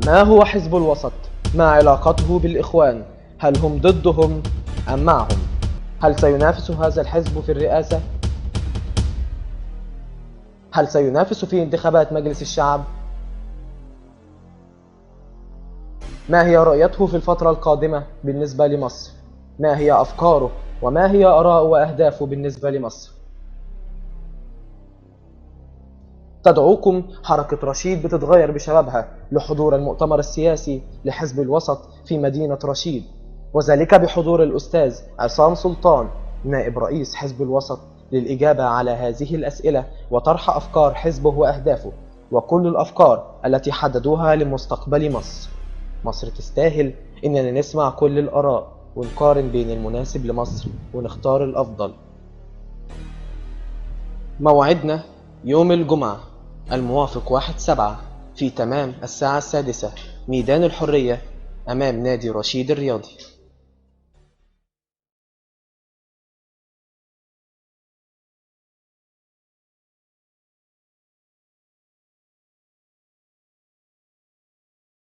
ما هو حزب الوسط؟ ما علاقته بالإخوان؟ هل هم ضدهم أم معهم؟ هل سينافس هذا الحزب في الرئاسة؟ هل سينافس في انتخابات مجلس الشعب؟ ما هي رؤيته في الفترة القادمة بالنسبة لمصر؟ ما هي أفكاره وما هي آراءه وأهدافه بالنسبة لمصر؟ تدعوكم حركة رشيد بتتغير بشبابها لحضور المؤتمر السياسي لحزب الوسط في مدينة رشيد، وذلك بحضور الأستاذ عصام سلطان نائب رئيس حزب الوسط للإجابة على هذه الأسئلة وطرح أفكار حزبه وأهدافه وكل الأفكار التي حددوها لمستقبل مصر. مصر تستاهل إننا نسمع كل الآراء ونقارن بين المناسب لمصر ونختار الأفضل. موعدنا يوم الجمعة الموافق 1/7 في تمام الساعة 6، ميدان الحرية أمام نادي رشيد الرياضي.